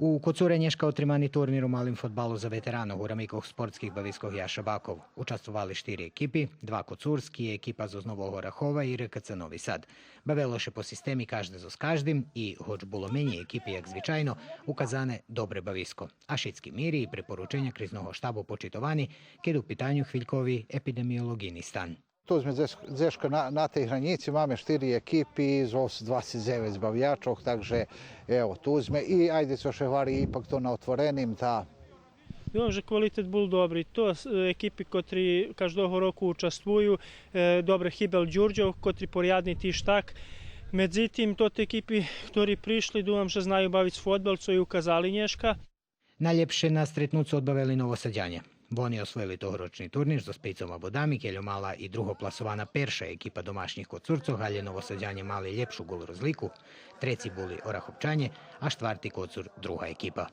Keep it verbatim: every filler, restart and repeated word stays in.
У Коцуре нєшка отримани турнир у малим фодбалу за ветеранох у рамикох спортских бавискох Яша Баков. Участвовали штири екипи, два коцурски, екипа зоз Нового Орахова и Р К Ц Нови Сад. Бавело ше по системи кажде зоз каждим и, гоч було менєй екипи як звичайно, указане добре бависко. А шицки мири и препорученя кризного штабу почитовани, кед у питаню хвилькови епидемиолоґийни стан. Ту зме дзеш-, дзешка на, на тей гранїци, маме штири екипи зоз двацец дзевец бавячох, так же, ево, ту зме и, айде, цо ше гвари, ипак то на отвореним, та... Думам же квалитет бул добри. То, е, екипи котри каждого року участвую, е, добре, хибел Дюрдьов, котри порядни тиж так. Медзитим, тоти екипи котри пришли, думам же знаю бавиц фодбал, цо и указали нєшка. Найлєпше на стретнуцу одбавели Новосадяня. Вони освоєли тогорочни турнир зоз пейцома бодами, кельо мала и другопласована перша екипа домашнїх Коцурцох, алє Новосадяня мали лєпшу ґол розлику. Треци були Ораховчаня, а штварти Коцур, друга екипа.